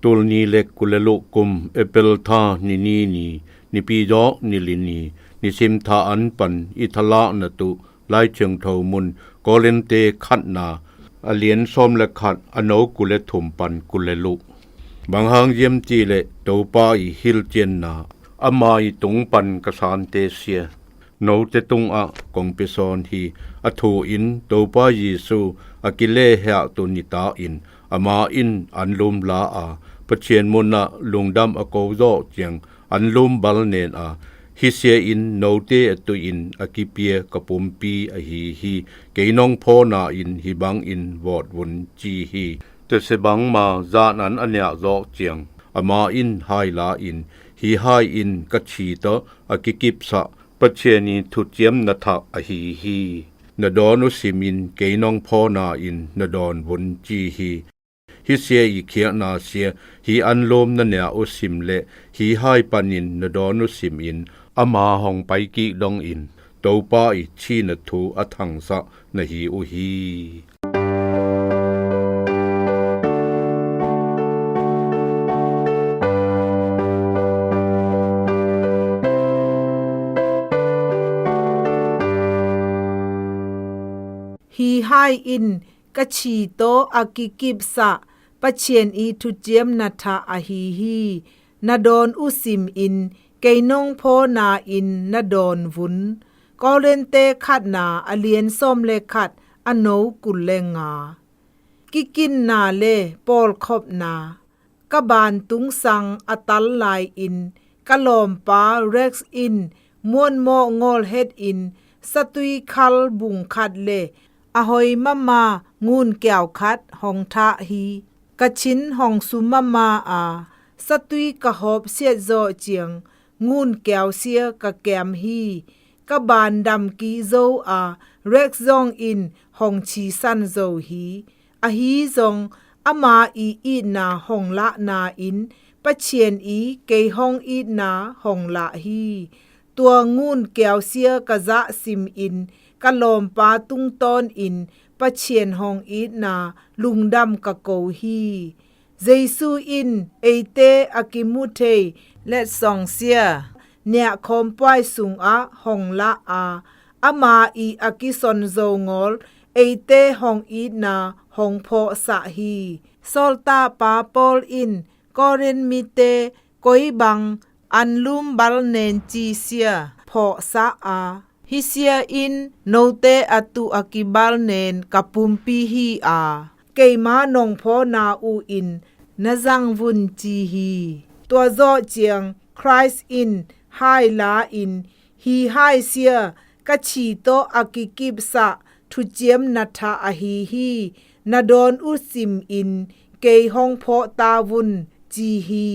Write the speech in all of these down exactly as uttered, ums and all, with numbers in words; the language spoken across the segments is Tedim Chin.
Tul ni le kul le luk kum April tha ni ni ni, Nipi zawh ni li ni, nisim tha an pan i thalakna tuh Lai Thiangtho mun Korinth khatna a lian sawm le khat, a no kul le thum pan kul le luk. Bang hang hiam cih leh Topa i hilhcianna, ama i tung pan ka sante sia, note tungah kong pia sawn hi. A thu in Topa Jesu a kilehhiah tu nitakin ama in anlum la a, Pathian munah lungdam a ko zawh ciang anlum bal nen a, hih sia in note a tuihin a kipia ka pumpi ahi hi. Kei nong phawna in hih bangin vawt vun ci hi. Tese bangma zan an a niah zawh ciang ama in hai la in, hih hai in ka thi tawh a kikipsah Pathian i thuciamna thak ahi hi. Na dawn uh simin kei nong phawna in na dawn vun ci hi. Hih sia i khialhna sia, hih anlum na niah uh sim le hih hai panin na dawn uh simin ama hong pai kik dongin Topa i thihna thu a thangsah na hi uh hi. Hih hai in ka thi tawh a kikipsah Pathian i thuciamna thak ahi hi. Na dawn uh simin kei nong phawna in na dawn vun. Korinth khatna a lian sawm le khat, a no kul le nga. Kikinna le pawlkhopna. Ka bantungsang a tal lai-in ka lawmpa Rex in muanmawh ngawlhetin satui khal bung khat le a hoi mahmah ngun kiau khat hong thah hi. Ka thin hong su mahmah a, satui ka hawp siat zawh ciang ngun kiau sia ka kem hi. Ka ban dam kik zo a, Rex zong in hong thisan zo hi. Ahi zong ama i itna hong lahna in Pathian i kei hong itna hong lah hi. Tua ngun kiau sia ka zah simin ka lawmpa tungtawnin Pathian hong itna lungdam ka ko hi. Jesu in eite a kimu thei letsong sia niahkhawm puai sungah hong lah a, ama i a kison zo ngawl eite hong itna hong phawhsah hi. Sawltakpa Paul in Korinth mite koi bang anlum bal nen ci sia phawhsah a, hih sia in note a tuh a kibal nen ka pumpi hi a, keima nong phawna uh in na zang vun ci hi. Tua zawh ciang Khrist in hai la in, hih hai sia ka thi tawh a kikipsah thuciamna thak ahi hi. Na dawn uh simin kei hong phawh ta vun ci hi.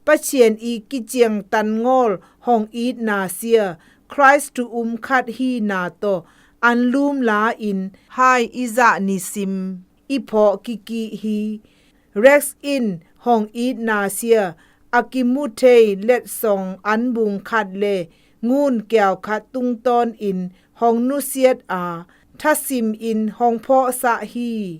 Pathian i kiciangtan ngawl hong itna sia Khrist thu um khat hihna tawh anlum la in hai i zah nisim i phawh kikih hi. Rex in hong itna sia a kimu thei letsong an bung khat le ngun kiau khat tungtawnin hong nusiat a, thasim in hong phawhsah hi.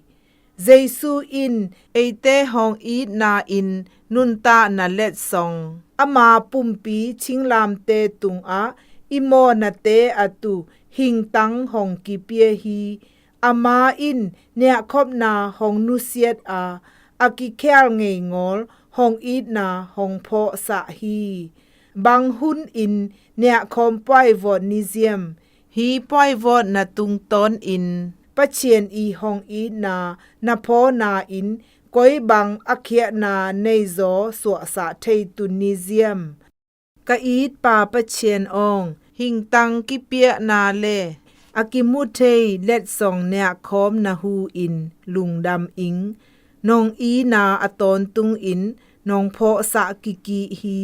Jesu in eite hong itna in nuntakna letsong ama pumpi thinglamte tungah i mawhnate a tuh hingtang hong kipia hi. Ama in niahkhopna hong nusiat a, a kikhial ngei ngawl hong itna hong phawhsah hi. Bang hunin niahkhawm puai vawt ni ziam? Hih puai vawtna tungtawnin Pathian i hong itna na phawna in koi bang a khiahna neizaw suahsah thei tun ni ziam? Ka itpa Pathian awng, hingtang kipiahna le a kimu thei letsong niahkhawm na hu in lungdam ing. Nong itna a tawntungin nong phawhsah kikih hi.